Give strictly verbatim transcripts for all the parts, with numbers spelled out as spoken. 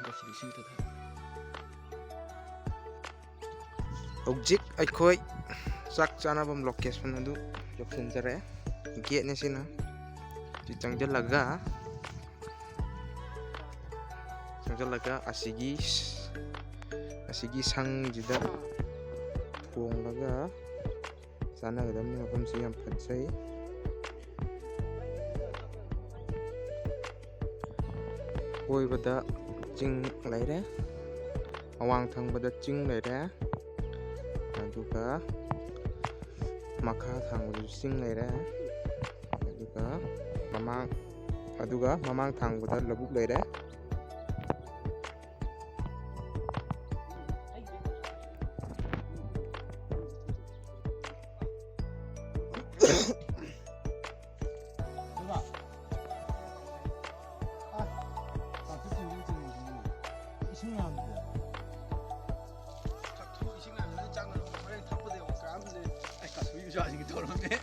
ꯃꯁꯤꯗꯤ ꯏꯁꯤꯡ ꯊꯛ-, ꯍꯧꯖꯤꯛ ꯑꯩꯈꯣꯏ ꯆꯥꯛ ꯆꯥꯅꯐꯝ location ꯑꯗꯨ ꯌꯧꯁꯤꯟꯖꯔꯛꯑꯦ꯫ Gateꯅꯤ ꯁꯤꯅ꯫ ꯁꯤ ꯆꯪꯁꯤꯜꯂꯒ, ꯆꯪꯁꯤꯜꯂꯒ ꯑꯁꯤꯒꯤ, ꯑꯁꯤꯒꯤ ꯁꯪꯁꯤꯗ ꯊꯣꯡꯂꯒ ꯆꯥꯅꯒꯗꯕꯅꯤ꯫ ꯃꯐꯝꯁꯤ ꯌꯥꯝ ꯐꯖꯩ꯫ ꯑꯀꯣꯏꯕꯗ ꯆꯤꯡ ꯂꯩꯔꯦ, ꯑꯋꯥꯡ ꯊꯪꯕꯗ ꯆꯤꯡ ꯂꯩꯔꯦ, ꯑꯗꯨꯒ ꯃꯈꯥ ꯊꯪꯕꯗꯁꯨ ꯆꯤꯡ ꯂꯩꯔꯦ, ꯑꯗꯨꯒ ꯃꯃꯥꯡ, ꯑꯗꯨꯒ ꯃꯃꯥꯡ ꯊꯪꯕꯗ ꯂꯧꯕꯨꯛ ꯂꯩꯔꯦ꯫ ꯏꯁꯤꯡ ꯌꯥꯝꯗꯦ꯫ ꯆꯥꯛꯊꯣꯛ ꯏꯁꯤꯡ ꯌꯥꯝꯗꯦ, ꯆꯥꯛ ꯍꯣꯔꯦꯟ ꯊꯛꯄꯗ ꯌꯦꯡꯉꯣ ꯀꯌꯥꯝ ꯐꯖꯩ꯫ ꯑꯩ ꯀꯥꯁꯨ ꯌꯨꯝꯁꯨ ꯑꯁꯤꯒꯤ ꯇꯧꯔꯝꯃꯦ꯫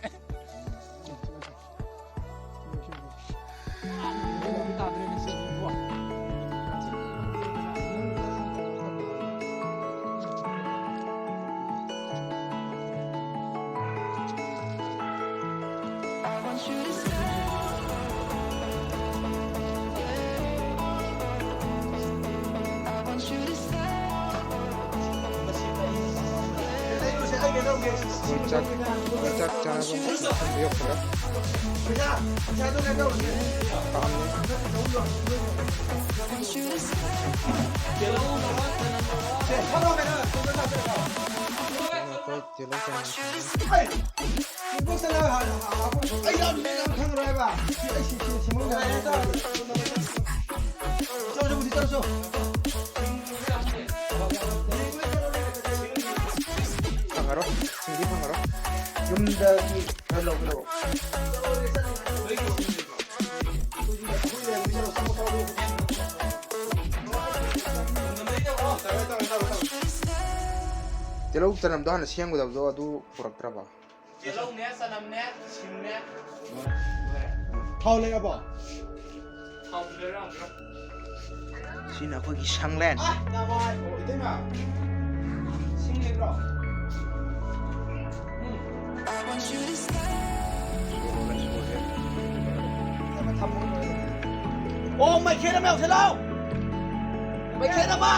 ꯆꯥꯛ, ꯆꯥꯛ ꯆꯥꯅꯕ ꯃꯐꯝꯗ ꯌꯧꯁꯤꯜꯂꯦ꯫ ꯑꯩꯈꯣꯏ ꯇꯤꯜꯍꯧ ꯆꯅꯝ꯫ ꯐꯪꯉꯔꯣꯏ, ꯁꯤꯡꯗꯤ ꯐꯪꯉꯔꯣꯏ꯫ ꯌꯨꯝꯗꯒꯤ ꯈꯔ ꯂꯧꯒꯗꯧꯕ꯫ ꯇꯤꯜꯍꯧ ꯆꯅꯝꯗꯣ ꯍꯥꯟꯅ ꯁꯦꯝꯒꯗꯕꯗꯣ ꯑꯗꯨ ꯄꯨꯔꯛꯇ꯭ꯔꯕ? ꯇꯤꯜꯍꯧꯅꯦ, ꯆꯅꯝꯅꯦ, ꯁꯤꯡꯅꯦ꯫ ꯊꯥꯎ ꯂꯩꯔꯕꯣ? ꯊꯥꯎ ꯂꯩꯔꯝꯗ꯭ꯔꯣ? ꯁꯤꯅ ꯑꯩꯈꯣꯏꯒꯤ ꯁꯪꯂꯦꯟ꯫ ꯑꯣ, ꯃꯩꯈꯦꯠ ꯑꯃ ꯌꯥꯎꯁꯜꯂꯣ꯫ ꯃꯩꯈꯦꯠ ꯑꯃ꯫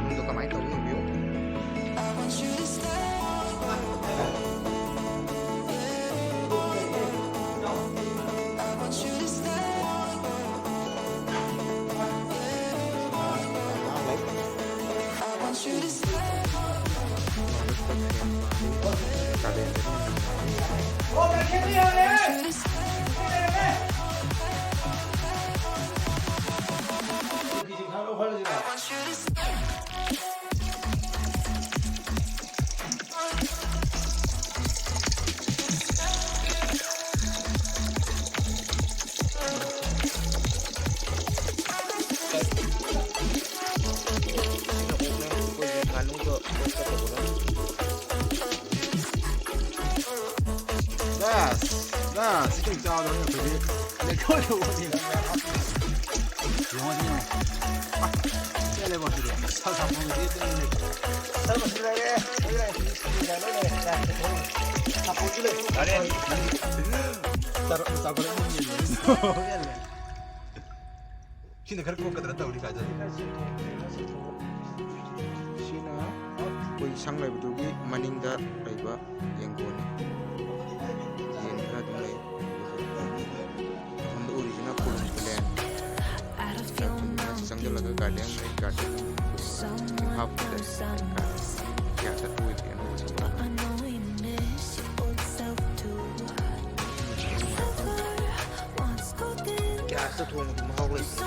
ꯃꯅꯨꯡꯗ ꯀꯃꯥꯏꯅ ꯇꯧꯅꯤ ꯌꯦꯡꯕꯤꯌꯨ꯫ ꯁꯤ ꯀꯩ ꯆꯥꯗꯕꯅꯤ ꯑꯩꯈꯣꯏꯗꯤ꯫ ꯂꯩꯈꯣꯏ ꯂꯧꯕꯅꯤ꯫ ꯌꯦꯡꯉꯣ ꯁꯤ ꯌꯦꯡꯉꯣ꯫ ꯄꯦꯜꯂꯦꯀꯣ ꯁꯤꯗꯤ꯫ ꯁꯥ ꯁꯥ ꯐꯪꯗꯦ, ꯄꯦꯜꯂꯦ꯫ ꯁꯥ ꯃꯆꯨ ꯂꯩꯔꯦ, ꯂꯣꯏ ꯂꯩꯔꯦ꯫ ꯂꯣꯏ ꯂꯩꯔꯦ꯫ ꯁꯥꯄꯣꯟꯁꯨ ꯂꯩ꯫ ꯌꯥꯔꯦ꯫ ꯆꯥꯔꯣ, ꯆꯥꯎꯈꯠꯂꯛꯄ ꯌꯦꯡꯉꯣ꯫ ꯄꯦꯜꯂꯦ꯫ ꯁꯤꯅ ꯈꯔ ꯀꯣꯛꯀꯗ꯭ꯔꯥ ꯇꯧꯔꯤ ꯀꯥꯏꯗ꯫ ꯁꯤꯅ ꯑꯩꯈꯣꯏ ꯁꯪ ꯂꯩꯕꯗꯨꯒꯤ ꯃꯅꯤꯡꯗ ꯂꯩꯕ ꯌꯦꯡꯒꯣꯟꯅꯤ꯫ ꯌꯦꯟ ꯈꯔ ꯑꯗꯨꯝ ꯂꯩ꯫ ꯑꯁꯣꯝꯗ ꯎꯔꯤꯁꯤꯅ ꯀꯣꯂꯣꯝ ꯄ꯭ꯂꯦꯟ꯫ ꯆꯪꯁꯤꯜꯂꯒ ꯒꯥꯔꯗꯦꯟ ꯂꯩ, ꯒꯥꯔꯗꯦꯟ꯫ ꯀꯌꯥ ꯆꯠꯄ ꯑꯣꯏꯗ꯭ꯔꯤ ꯑꯅꯧꯕ ꯁꯦꯝꯕ꯫ ꯒ꯭ꯌꯥꯁꯇ ꯊꯣꯡꯕꯗꯤ ꯃꯍꯥꯎ ꯂꯩꯇꯦ꯫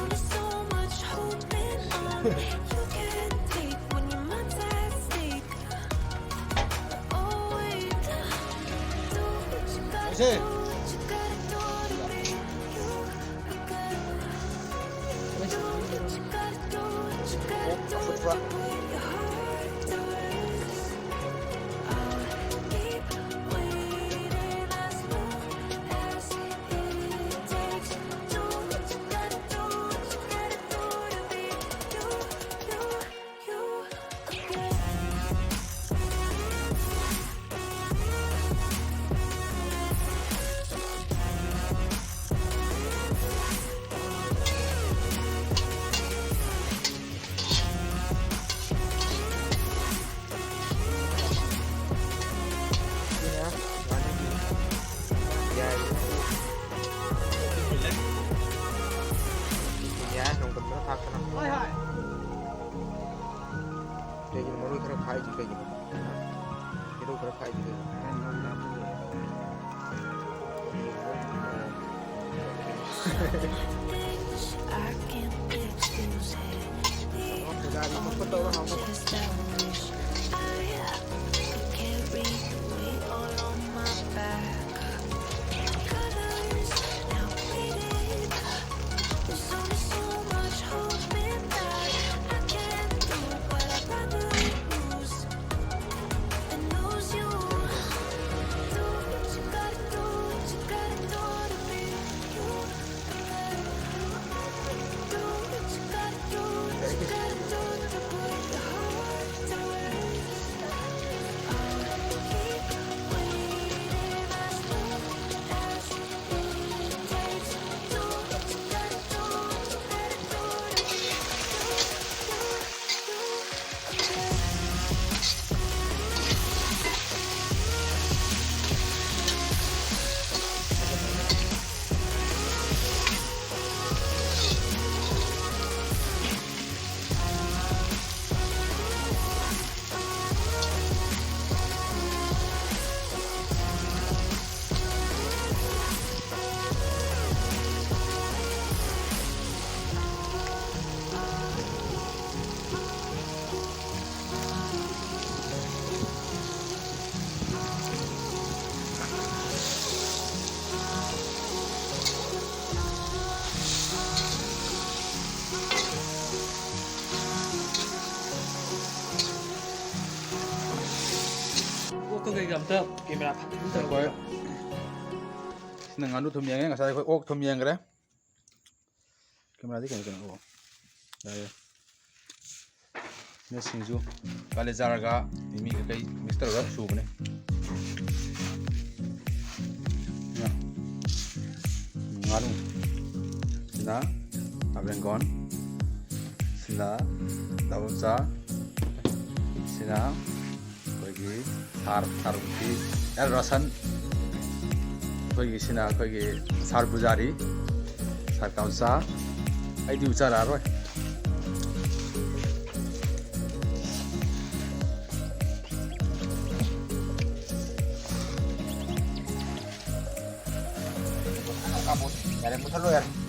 ꯍꯥꯏꯗꯤ ꯀꯩꯒꯤꯅꯣ? ꯍꯦꯔꯣ ꯈꯔ ꯈꯥꯏꯗꯤ ꯀꯩꯅꯣ? ꯄꯨꯖꯥꯔꯤ ꯈꯣꯠꯄ ꯇꯧꯔ ꯍꯥꯎꯅ꯫ ꯑꯣꯛꯀ ꯀꯩꯒ ꯑꯝꯇ ꯀꯦꯃꯦꯔꯥ ꯐꯖꯅ ꯇꯧꯔꯒ꯫ ꯑꯩꯈꯣꯏ ꯁꯤꯅ ꯉꯥꯅꯨ ꯊꯨꯝ ꯌꯦꯡꯉꯦ, ꯉꯁꯥꯏ ꯑꯩꯈꯣꯏ ꯑꯣꯛ ꯊꯨꯝ ꯌꯦꯡꯈ꯭ꯔꯦ꯫ ꯀꯦꯃꯦꯔꯥꯗꯤ ꯀꯩꯅꯣ, ꯀꯩꯅꯣ, ꯑꯣ, ꯌꯥꯔꯦ, ꯌꯥꯔꯦ꯫ ꯁꯤꯅ ꯁꯤꯡꯖꯨ, ꯀꯥꯂꯦꯖꯥꯒ ꯃꯤꯃꯤ ꯀꯩꯀꯩ mix ꯇꯧꯔꯒ ꯁꯨꯕꯅꯦ꯫ ꯁꯤꯅ ꯉꯥꯅꯨ, ꯁꯤꯅ ꯇꯥꯕꯦꯡꯒꯣꯟ, ꯁꯤꯅ ꯗꯥꯕꯨꯆꯥ, ꯁꯤꯅ ꯑꯩꯈꯣꯏꯒꯤ ꯁꯥꯔ, ꯁꯥꯔ ꯃꯨꯔꯇꯤ, ꯑꯦꯜ ꯔꯣꯁꯟ, ꯑꯩꯈꯣꯏꯒꯤꯁꯤꯅ ꯑꯩꯈꯣꯏꯒꯤ ꯁꯥꯔ ꯄꯨꯖꯥꯔꯤ, ꯁꯥꯔ ꯀꯥꯎꯆꯥ, ꯑꯩꯗꯤ ꯎꯆꯥ ꯂꯥꯛꯑꯔꯣꯏ꯫ ꯃꯨꯊꯠꯂꯣ ꯌꯥꯔꯦ꯫